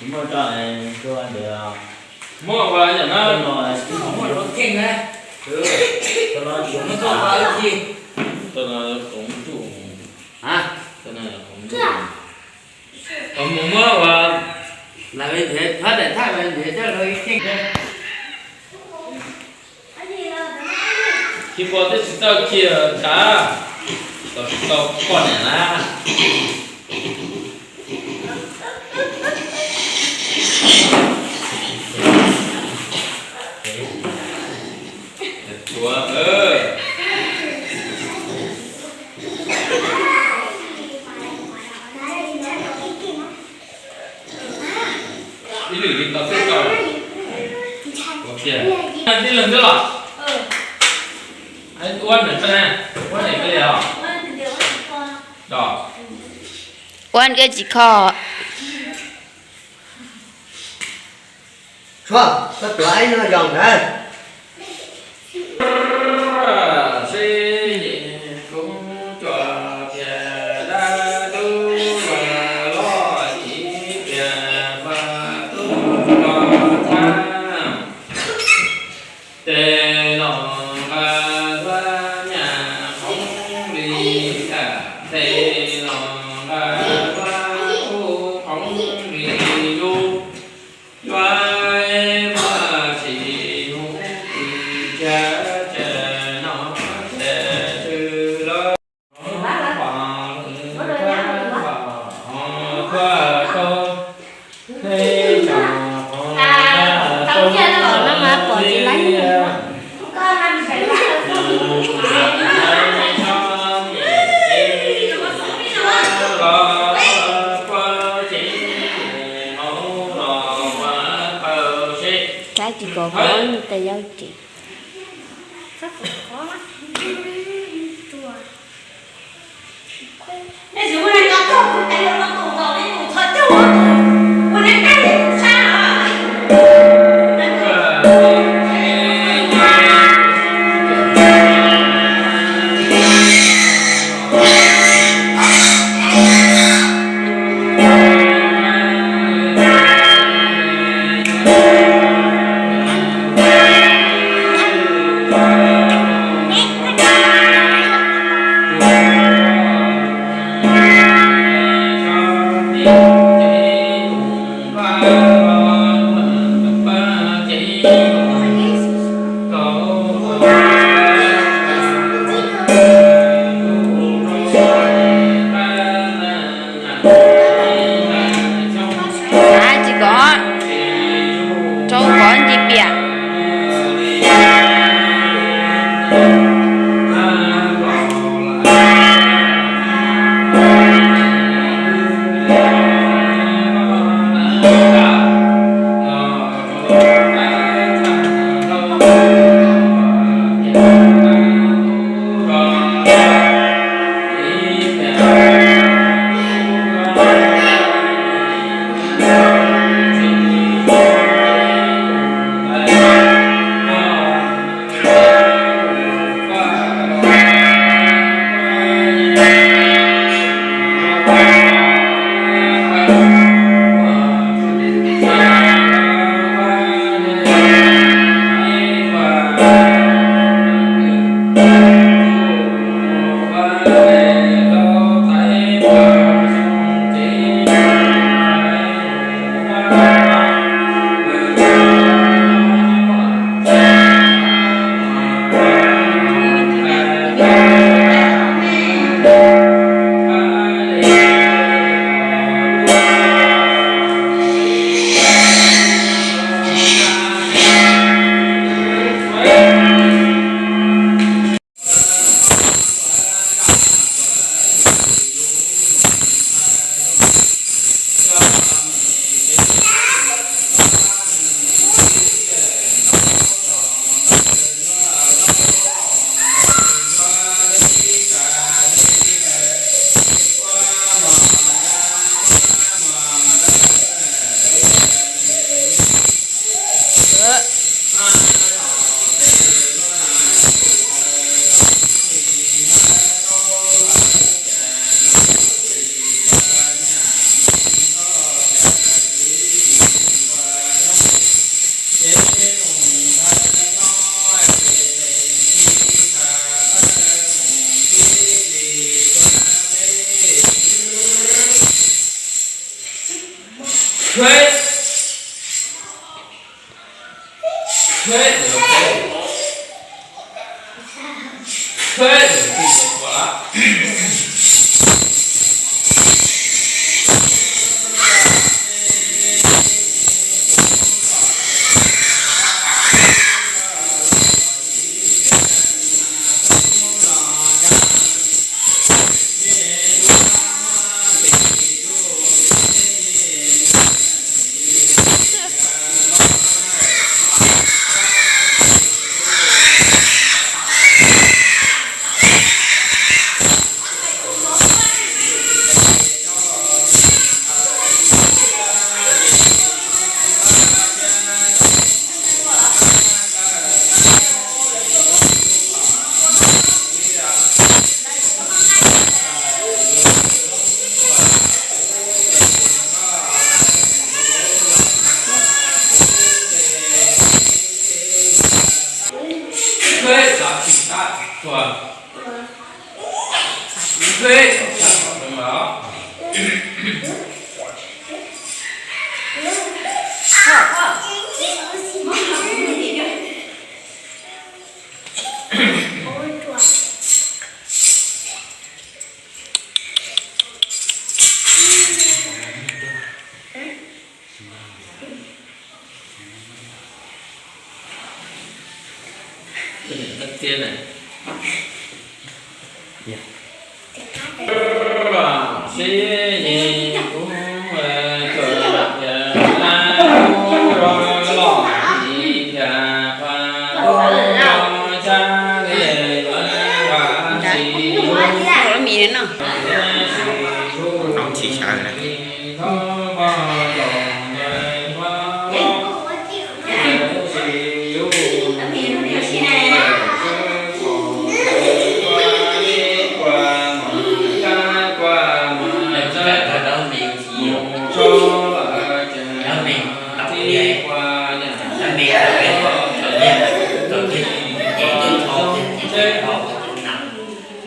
Muaj rau tua ntawd. Muaj ua yam na. Muaj rau kheej na. Tua no yuav muaj tuaj ua ib txhij. Tua no yuav qoov ntuj. Tua no yuav qoov ntuj. Qhov mus muab ua, lawv nrhiav, txhob daim thaj lawv nrhiav coj rau ib kheej. Khi pos twb tsis txawj khi ntshav, tau tsis tau poj niam na. Tshuav, ib lwm li tau xwb tau. Ua kiag tij lwg ntxwb los. Ua nws tag na, ua nws li os. Ua nkawd tsis kho. Tshuav, koj tuav ib nyuag zog ntawd. Seb koob cuaj tiag dab tub loj, ib tiag paj tub loj tshab. Ces los nqa hlab nyaj qhoob li, ces los nqa hlab kub qhoob li lub. Yuav muaj sis hub tis tshiab tsam no ces tsw lawm. Kav tsis kom kov tej yau tsev. Khwb, khwb, khwb, khwb. Mì no. Nóng thì sao rồi đấy.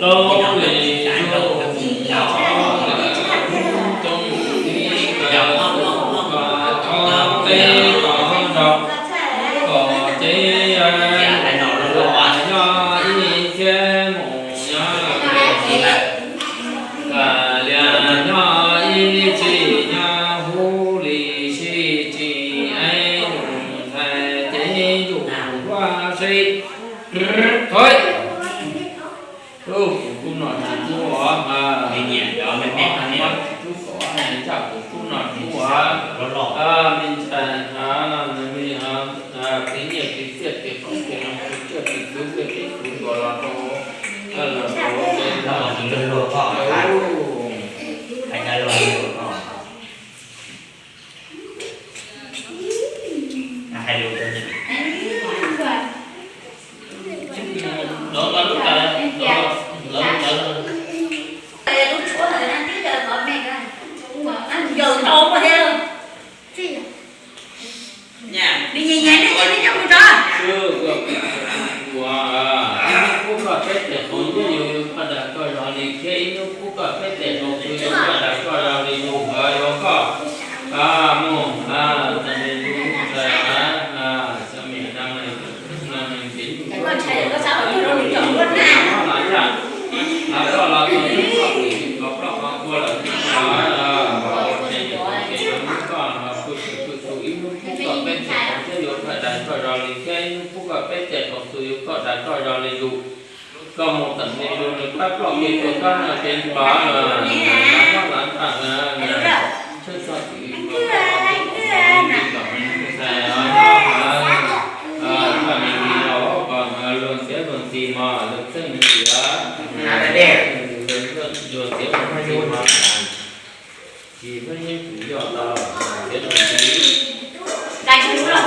Lub li lub tub tub tub tub teb tub nrau kom teb noj ib txhiab mus nyob lias nyob ib txhis nyob huv li sib tsis ev yus ntxhais ces yus ua seb thov. Kuv tub no tsis tub os, kuv tub no tsis tub os, kuv tub no tsis tub os. Me ntxhais, nws me ntxhais, qiv nyiaj qiv txiaj qiv qoob qiv loo qiv tsiaj qiv txhu qiv teb kuv nkaus los rau, los rau Ib hnub pub koj peb tes hauv nyiaj yus koj dag koj zog li thiab ib hnub pub koj peb tes hauv xwb yus koj dag koj zog li yus yuav koj mus, txom nyem yus ntxhais, txom nyem no, no nws ntev yus koj ntxhais koj txhob ua rau nws txom nyem na. Koj los tau koj pom koj ploj koj kua lawm, ces yus ces yus muab koj pw xwm pw xus ib hnub pub koj peb tes hauv thiab yus koj dag koj zog li thiab ib hnub pub koj peb tes hauv xwb yus koj dag koj zog li yus. Koj mus teem li yus nws pab ploj kev tua koj no ces npawg, lav koj lav npawg, tshwj txoj kev li kom me ntxhais, koj me ntxhais los kom luag ntxhiab luag ntxhi mos luag txeeb tias luag ntxhiab luag ntxhi mos. Tsis muaj nyiaj tsis yog tau txiav tau txiv, txiav tau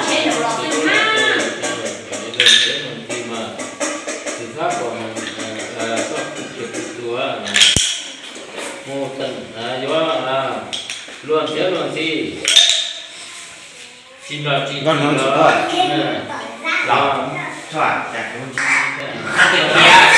txiv mas tsis txhob kom koj tus tus tua mus teem yuav luag txiav luag txiv. Tsis nrog tsis txiv los cas kuv cas tsis qhov.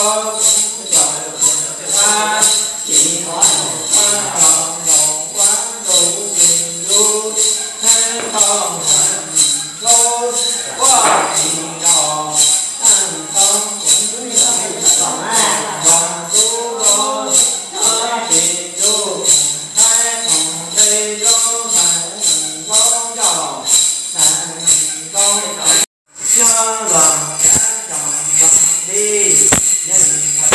Xyov los kav cov nrog tij, yeej tau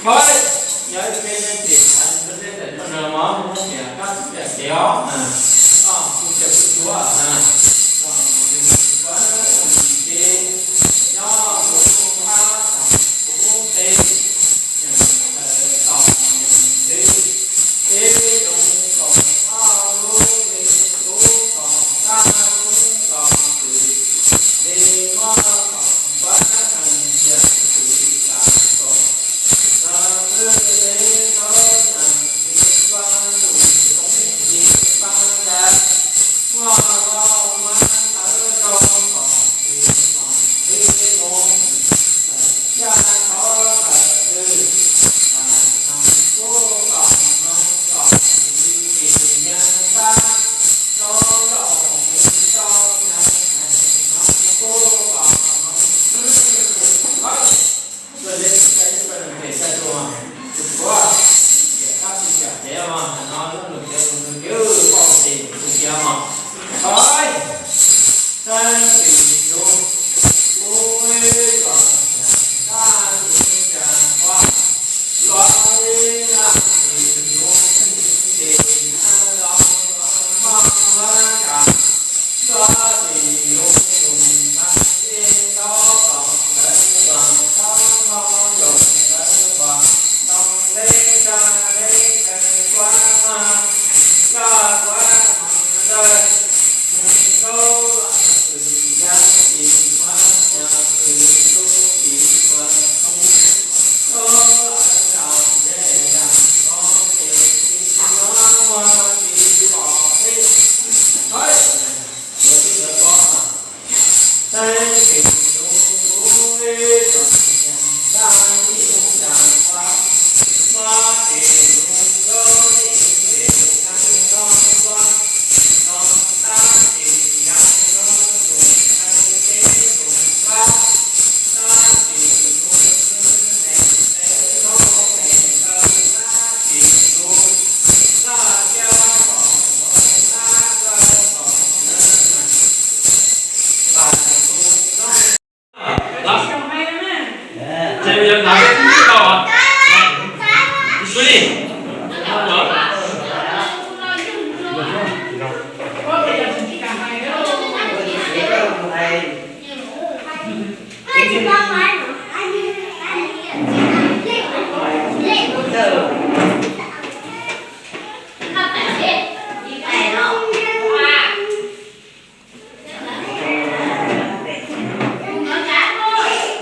Khawb, yog ib peb neb tim hais nrog neb tawm nrog nws mog, neb tias kab tsis tiam kev os. Koj kuj tseem kuj tuav na, koj li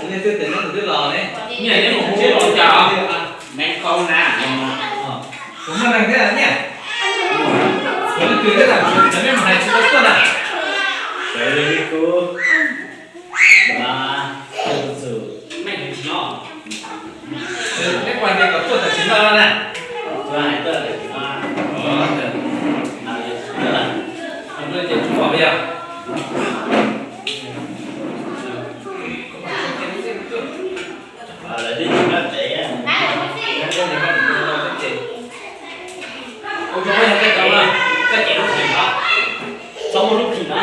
Nej twb tias nej twb los ne. Nyiaj neb mus hu los cas? Neb qau na. Kuv muaj neeg thiab nyiaj. Kuv leej twg thiab na, kuv cov nej mus hais tsis tau tuaj na. Sawv li kuv. Ba, tus, nej tus tsis nyob. Neb puas hais tias kom tuaj tam sim no na? Tuaj hais tuaj tam sim no. Ov, tuaj ces tsis pom yog. Lawv twb tsis nyob tsev. Ua zoo, yog koj cov, koj ces lub phim no, txhob muaj lub phim no.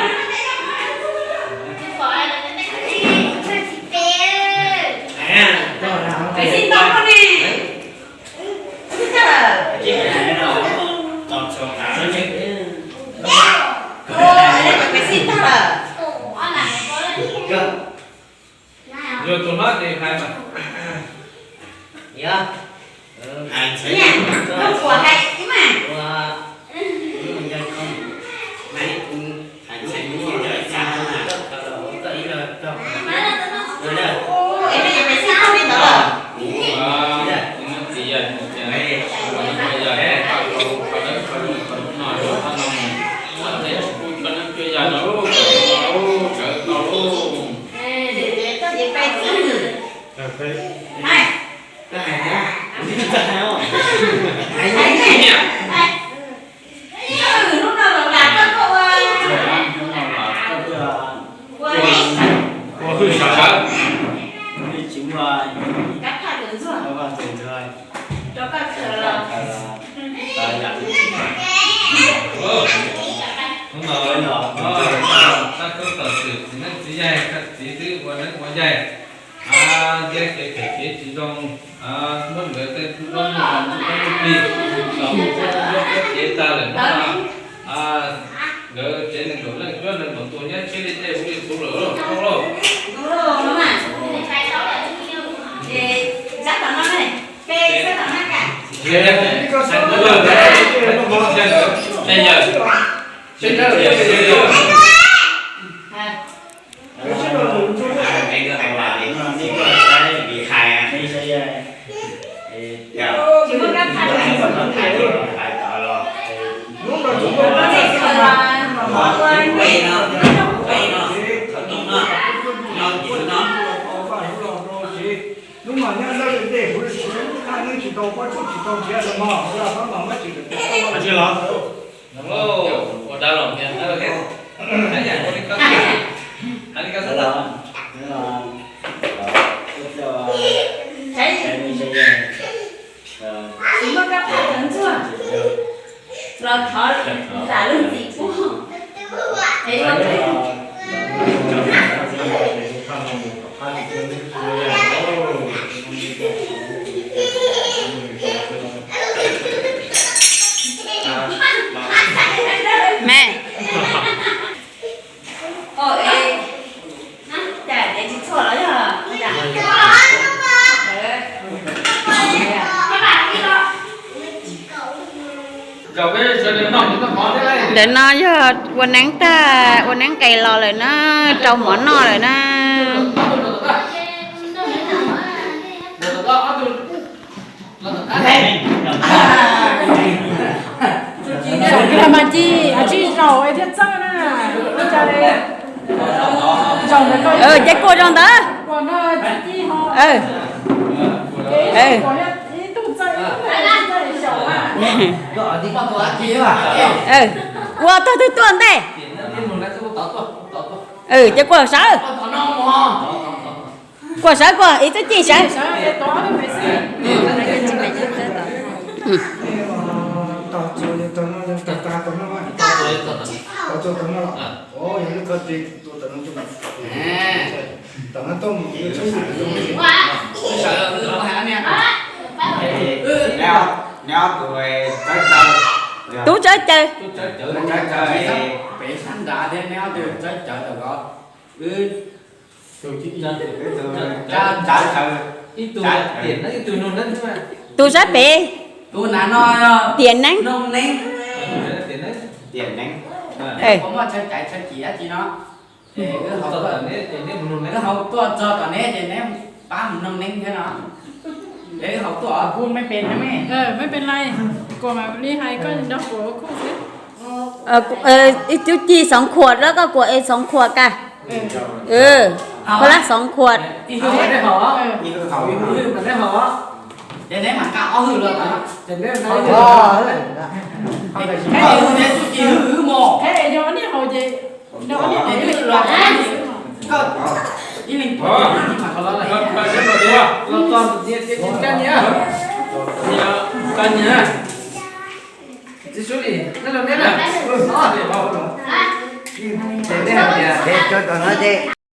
Yog tus hlob ces hais mas. Yog. Hais txhais, koj puas hais ib mas. Hais txhais, koj ib lo, koj, es koj yuav pes xij tag li ntawd los? Hais, hais, hais, hais. Hnub no los lam koj tuaj ua, ua, ua hwj sawv, tsis muaj kab phaj tus ntxuag rau koj khaws los. Hnub no, tab koj tom xwm txiv neeb txiv yaig, koj txiv twb ua neeb ua yaig, ntiab kev phem kev tsis zoo, muab nkawd tej tub zaub mov ntsuj zaub mov plig los ua ua cev tag lawm no. Nkawd tsev nees nkaum leej cuab nees nkaum tus nyob tshiab li tej huv li puv lawm lauj. Hnub no nyob deb deb huv li tsis, lub thaj neeb tsis tau, pob tsuas tsis tau nrhiav los mog, ua pab mas muab tsis tau. Ua dab los thiab. Tsis muaj kab phaj tus ntxuag los thov lam luag ntxim pub es ua ntej. Me. Ntawm no yog ua neeb tag, ua neeb nqes los lawm na, rau mov noj lawm na. Mas ci, ci zaum thiaj txawj na. Ua cas li zaum Ces kuaj rau ntawd. Ua tog twg tuaj ntej. Ces kuaj sawv. Kuaj sawv, kuaj ib txwb ci sawv. Tub tsawb caw. Tus sab pem. Tiam neeb. Kuv mej pes na me. Kuv mam li hais koj nrog kuv ua khub xwb. Ib tug ci xoov khuam los koj kuam es xoov khuam ka. Koj lab xoov khuam. Cov no ces